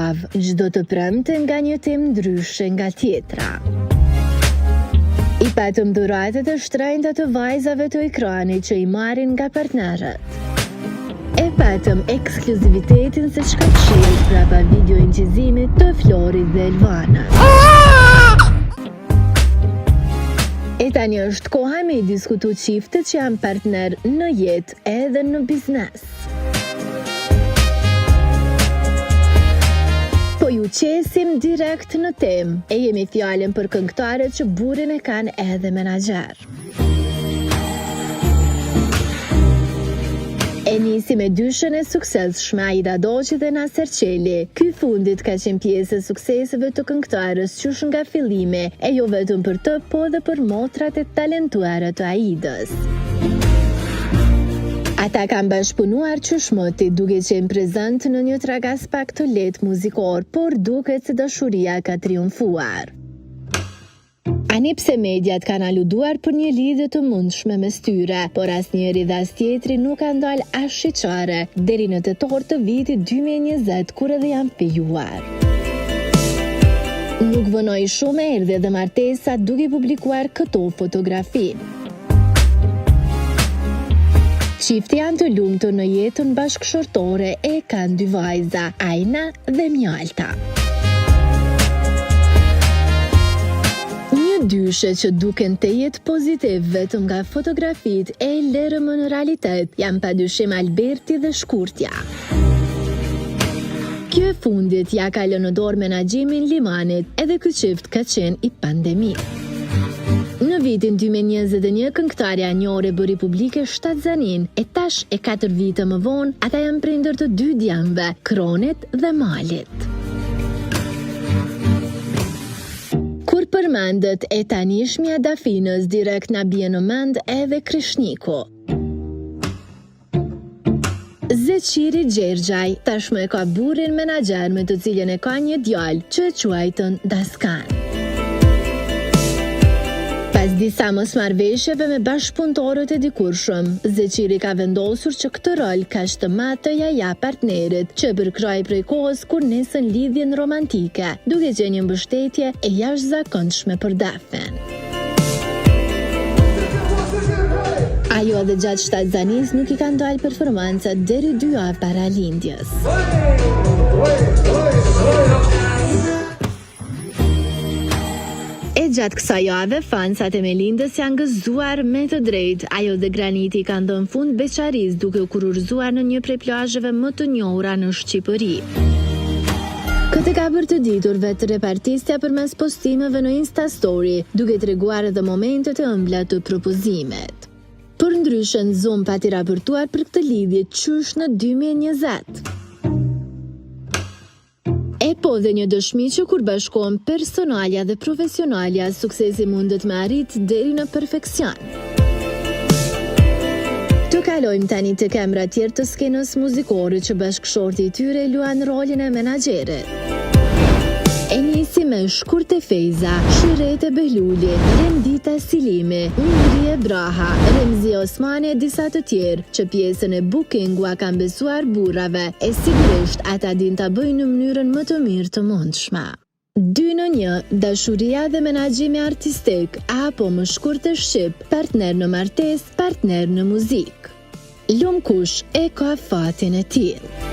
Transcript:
javë, çdo të premte nga një temë ndryshe nga tjetra. I patëm dhuratat e shtrenjta të vajzave të ekranit që i marrin nga partnerët. E patëm ekskluzivitetin se çka fshihet prapa video incizimit të Florit dhe Elvanës. E tani është koha me i diskutu çiftet që janë partner në jetë edhe në biznes. Po ju qesim direkt në temë, e jemi fjalën për këngëtaret që burrin e kanë edhe menaxher. E nisi me dyshen e suksesshme Aida Doçi dhe Naser Çeli. Ky fundit ka qenë pjesë e sukseseve të këngëtares qysh nga fillimi, e jo vetëm për të, po edhe për motrat e talentuara të Aidës. Ata kanë bashkëpunuar qysh moti, duke qenë prezent në një trag aspak të lehtë muzikor, por duket se dashuria ka triumfuar. Ani pse mediat kanë aluduar për një lidhje të mundshme mes tyre, por asnjëri dhe as tjetri nuk kanë dalë ashiqare, deri në tetor të vitit 2020 kur edhe janë fejuar. Nuk vonoi shumë erdhi edhe martesa duke publikuar këto fotografi. Çifti janë të lumtur në jetën bashkëshortore e kanë dy vajza, Aina dhe Mjalta. Një dyshe që duken tejet pozitiv vetëm nga fotografitë e lëre më në realitet janë padyshim Alberti dhe Shkurtja. Kjo e fundit ia ka lënë në dorë menaxhimin Limanit, edhe ky çift ka qenë i pandemi. Në vitin 2021 këngëtarja e njohur e bëri publike shtatzaninë, e tash e 4 vite më vonë, ata janë prindër të dy djemve, Kronit dhe Malit. Kur përmendet e tanishmja Dafinës, direkt na bie në mend edhe Kreshniku. Zeqiri Gjergjaj tashmë e ka burrin menaxher me të cilin e ka një djalë që e quajtën Daskan. Pas disa mosmarrëveshjeve me bashkëpunëtorët e dikurshëm, Zeqiri ka vendosur që këtë rol kaq të madh të ia japë partnerit, që e përkrahi prej kohës kur nisën lidhjen romantike, duke qenë një mbështetje e jashtëzakonshme për Dafen. Ajo edhe gjatë shtatzanisë nuk i ka ndalë performancat deri dy javë para lindjes. E gjatë kësaj jave, fansat e Melindës janë gëzuar me të drejtë. Ajo dhe Graniti i kanë dhënë fund beqarisë duke u kurorëzuar në një prej plazheve më të njohura në Shqipëri. Këtë e ka bërë të ditur vetë rap-artistja përmes postimeve në Instastory, duke treguar edhe momentet e ëmbla të propozimit. Përndryshe Zoom pati raportuar për këtë lidhje qysh në 2020. E po dhe një dëshmi që kur bashkohen personalja dhe profesionalja, suksesi mundet me arrit deri në perfeksion. Të kalojmë tani tek emra tjerë të skenës muzikore që bashkëshorti i tyre luan rolin e menaxherit. E nisi me Shkurte Fejza, Shyrete Behluli, Lendita Silimi, Mihrije Braha, Remzie Osmani e disa të tjerë, që pjesën e booking ua kanë besuar burrave, e sigurisht ata dinë ta bëjnë në mënyrën më të mirë të mundshme. Dy në një, dashuria dhe menaxhimi artistik, apo më shkurt e shqip, partner në martesë, partner në muzikë. Lum kush e ka fatin e tillë.